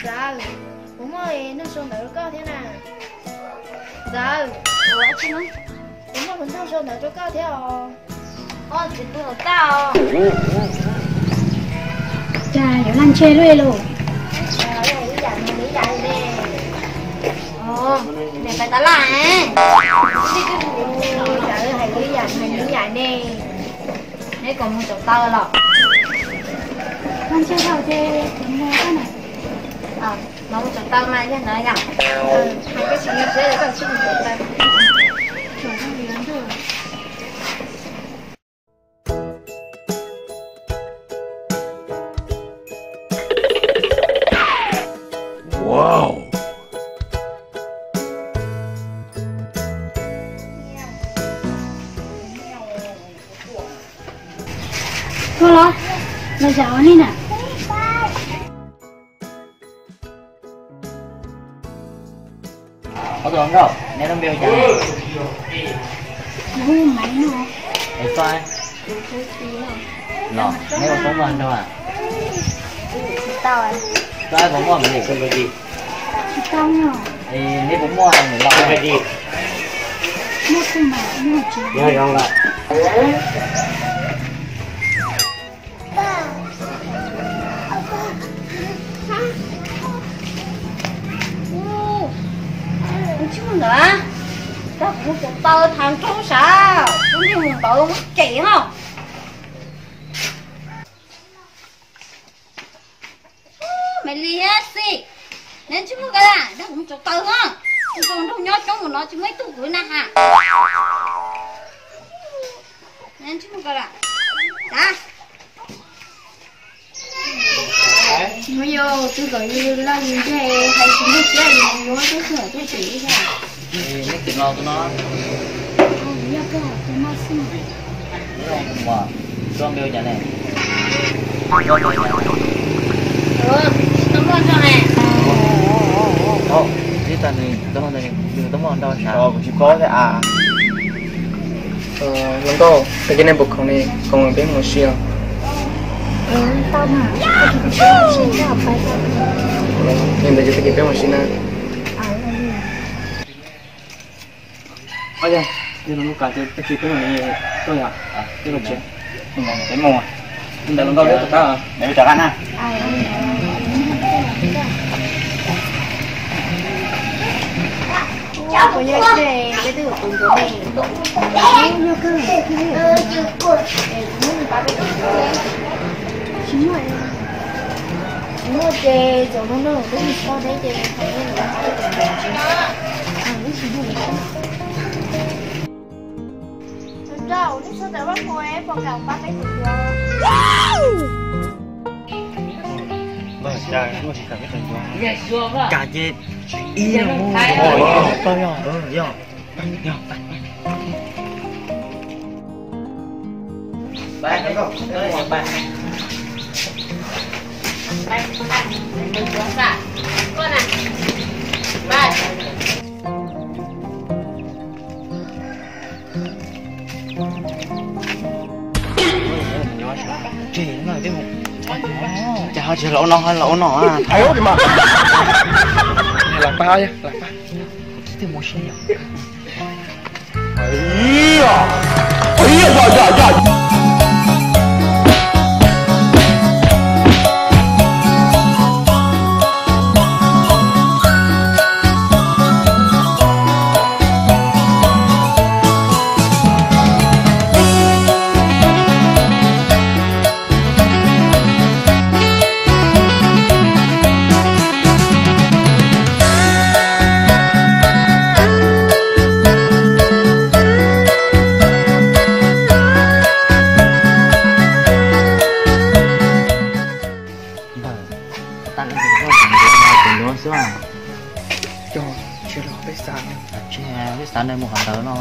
Ntxawm, kuv muaj nug sau ntawv rau koj thiab na. Ntxawm, kuv muaj lus nug sau ntawv rau koj thiab os. Tsis pub los tau. Cas yuav laj ntshe luaj li. Ib yam ne, ib yam ne. Niam pais tab laj. Hais ib yam, hais ib yam ne. Neb kom mus tsaus taw los? Laj ntshe dhau ces kuv mus na. Los mus tsaus taw mas yog ntawd yom. Hais koj tsis mus siab es koj tsis mus tsaus taw. Wow. Koj los, los zam li na. Ob tug hluas nkauj, neb lub npe hu cas? Kuv hu Maiv no. Es koj? Kuv hu Txiv no. Los, neb puas muaj nraug a? Tsis tau. Koj puas muaj me li? Tsis tau no. Es neb puas muaj me los? Muaj kuj mas, muaj tsis. Ntawd, koj kuv mus tsaus taw thav nrho sav, kuv mus ntawd muab cem ho. Me li xij, neb tsis muaj ka la, neb kuv mus tsaus taw ho. Tus nraug nyob coob mus no tsis muaj ib tug kwv na ha. Neb tsis muaj ka la. Neb kom yus laj yus ntseg hais tsis muaj siab yus yuav tub xwb hais tias tseem ib yam. Neb twb los tus no. Yog koj tus no xwb. Koj npe hu cas ne? Tsis tau muaj nraug ne. Tib tas nws tau muaj nraug sav. Kuv tsis paub thiab as. Hluas nkauj, tag kis nej puas khoom ne, khoom peb mus ua si os. Li ntawd ces tag kis peb mus ua si na. Yog, yog lub kav ces tag kis peb mus li tuaj yom, peb mus tsev. Peb mus. Li ntawd hluas nkauj peb rov qab, peb rov qab na. Kav ces ib yog, yog, yog. Ces ho tsis los ua no, los ua no. Lam pab, lam pab. Twb muaj siab yom. Ntawm, tag li tus nkauj tus ncuav xwb. Cog, tsis los peb xav, tsis peb xav nws mus qhov ntawd no.